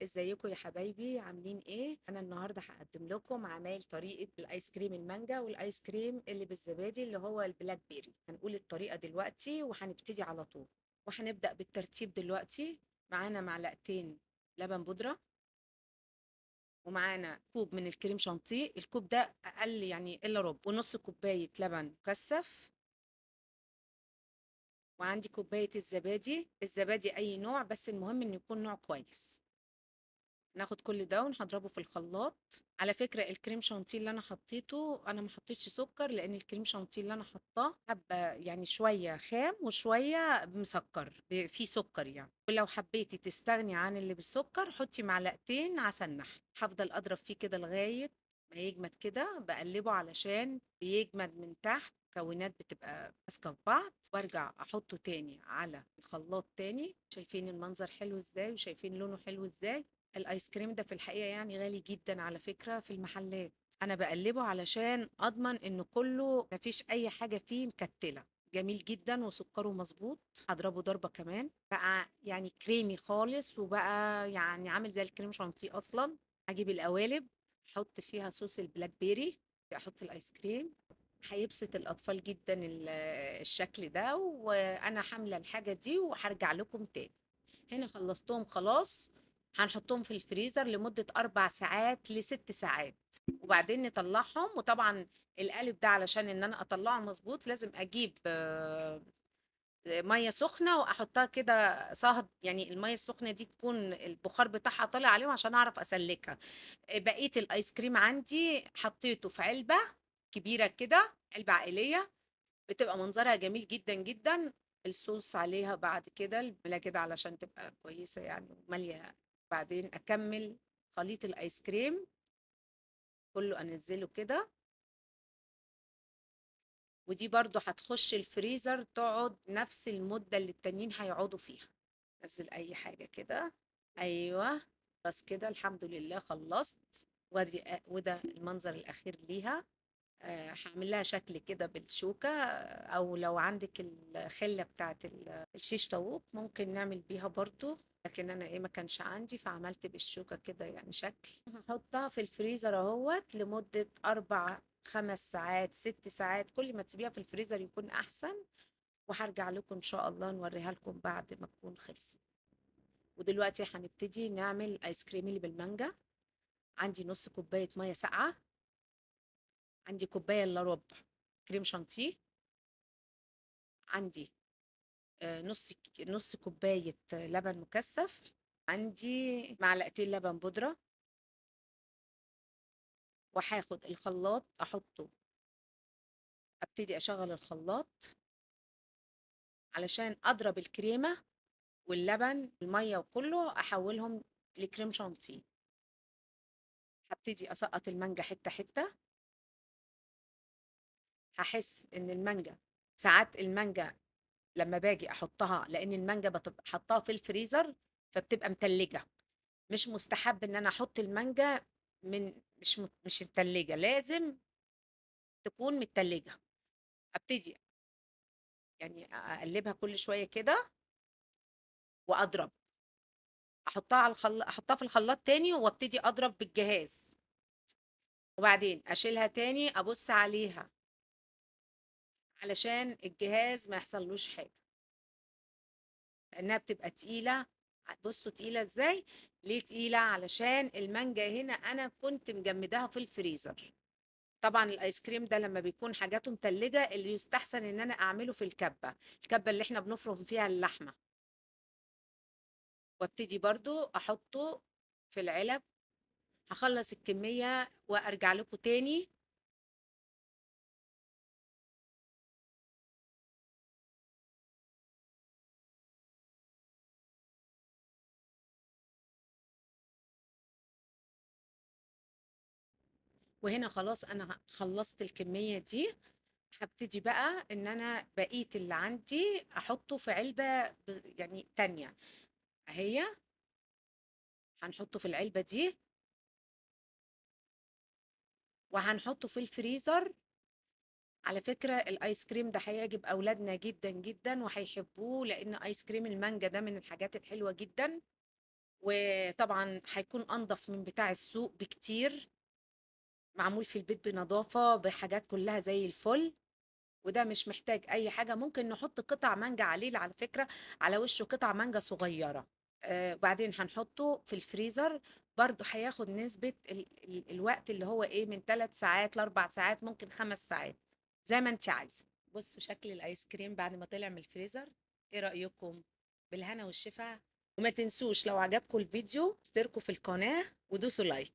ازيكم يا حبايبي؟ عاملين ايه؟ انا النهارده هقدم لكم عمايل طريقه الايس كريم المانجا والايس كريم اللي بالزبادي اللي هو ال blackberry. هنقول الطريقة دلوقتي وهنبتدي على طول، وهنبدا بالترتيب دلوقتي. معانا معلقتين لبن بودره، ومعانا كوب من الكريم شانتيه، الكوب ده اقل يعني الا ربع، ونص كوباية لبن مكثف، وعندي كوباية الزبادي، الزبادي اي نوع بس المهم انه يكون نوع كويس. ناخد كل ده ونضربه في الخلاط. على فكرة الكريم شانتيه اللي انا حطيته انا ما حطيتش سكر، لان الكريم شانتيه اللي انا حطاه حبه يعني شوية خام وشوية مسكر، فيه سكر يعني. ولو حبيتي تستغني عن اللي بالسكر حطي معلقتين عسل نحل. هفضل اضرب فيه كده لغاية ما يجمد كده، بقلبه علشان بيجمد من تحت، مكونات بتبقى ماسكه في بعض، وارجع احطه تاني على الخلاط تاني. شايفين المنظر حلو ازاي وشايفين لونه حلو ازاي؟ الايس كريم ده في الحقيقة يعني غالي جدا على فكرة في المحلات. انا بقلبه علشان اضمن انه كله مفيش اي حاجة فيه مكتله. جميل جدا وسكره مظبوط. هضربه ضربه كمان، بقى يعني كريمي خالص، وبقى يعني عامل زي الكريم شانتيه اصلا. هجيب القوالب احط فيها صوص ال blackberry، احط الايس كريم. هيبسط الاطفال جدا الشكل ده، وانا حامله الحاجة دي وهرجع لكم تاني. هنا خلصتهم خلاص، هنحطهم في الفريزر لمدة 4 ساعات ل6 ساعات، وبعدين نطلعهم. وطبعا القالب ده علشان ان انا اطلعه مظبوط لازم اجيب مية سخنة واحطها كده صهد، يعني المية السخنة دي تكون البخار بتاعها طالع عليهم عشان اعرف اسلكها. بقية الايس كريم عندي حطيته في علبة كبيرة كده، علبة عائلية، بتبقى منظرها جميل جدا جدا. الصوص عليها بعد كده الملا كده علشان تبقى كويسة يعني ومالية. بعدين اكمل خليط الايس كريم كله انزله كده، ودي برضو هتخش الفريزر تقعد نفس المدة اللي التانيين هيقعدوا فيها. نزل اي حاجة كده، ايوه بس كده الحمد لله خلصت. وده المنظر الاخير ليها. هعمل لها شكل كده بالشوكة، او لو عندك الخلة بتاعت الشيش طاووق ممكن نعمل بيها برضو، لكن انا ما كانش عندي فعملت بالشوكة كده يعني شكل. هحطها في الفريزر اهوت لمدة 4 5 ساعات 6 ساعات، كل ما تسيبيها في الفريزر يكون احسن. وهرجع لكم ان شاء الله نوريها لكم بعد ما تكون خلصت. ودلوقتي هنبتدي نعمل ايس كريم اللي بالمانجا. عندي نص كوباية مية ساقعة، عندي كوباية الا ربع كريم شانتيه، عندي نص كوباية لبن مكثف، عندي معلقتين لبن بودرة. وهاخد الخلاط احطه، ابتدي اشغل الخلاط علشان اضرب الكريمة واللبن المية وكله احولهم لكريم شانتيه. هبتدي اسقط المانجا حتة حتة. هحس ان المانجا ساعات المانجا لما باجي احطها، لان المانجا بتبقى حطاها في الفريزر فبتبقى متلجة، مش مستحب ان انا احط المانجا من مش التلجة، لازم تكون متلجة. ابتدي يعني اقلبها كل شوية كده واضرب، احطها على احطها في الخلاط تاني وابتدي اضرب بالجهاز، وبعدين اشيلها تاني ابص عليها علشان الجهاز ما يحصلوش حاجة، لانها بتبقى تقيلة. بصوا تقيلة ازاي؟ ليه تقيلة؟ علشان المانجا هنا انا كنت مجمداها في الفريزر. طبعا الايس كريم ده لما بيكون حاجاته متلجة اللي يستحسن ان انا اعمله في الكبة، الكبة اللي احنا بنفرم فيها اللحمة. وابتدي برضو احطه في العلب. هخلص الكمية وارجع لكم تاني. وهنا خلاص انا خلصت الكمية دي. هبتدي بقى ان انا بقية اللي عندي احطه في علبة يعني تانية اهي، هنحطه في العلبة دي وهنحطه في الفريزر. على فكرة الايس كريم ده هيعجب اولادنا جدا جدا وهيحبوه، لان ايس كريم المانجا ده من الحاجات الحلوة جدا. وطبعًا هيكون أنضف من بتاع السوق بكتير. معمول في البيت بنضافة، بحاجات كلّها زي الفل، وده مش محتاج أي حاجة، ممكن نحط قطع مانجا عليه على فكرة، على وشه قطع مانجا صغيرة. وبعدين هنحطه في الفريزر، برضه هياخد نسبة ال ال الوقت اللي هو إيه، من 3 ساعات ل4 ساعات، ممكن 5 ساعات، زي ما أنتِ عايزة. بصوا شكل الآيس كريم بعد ما طلع من الفريزر، إيه رأيكم؟ بالهنا والشفا. وما تنسوش لو عجبكم الفيديو اشتركوا في القناة ودوسوا like.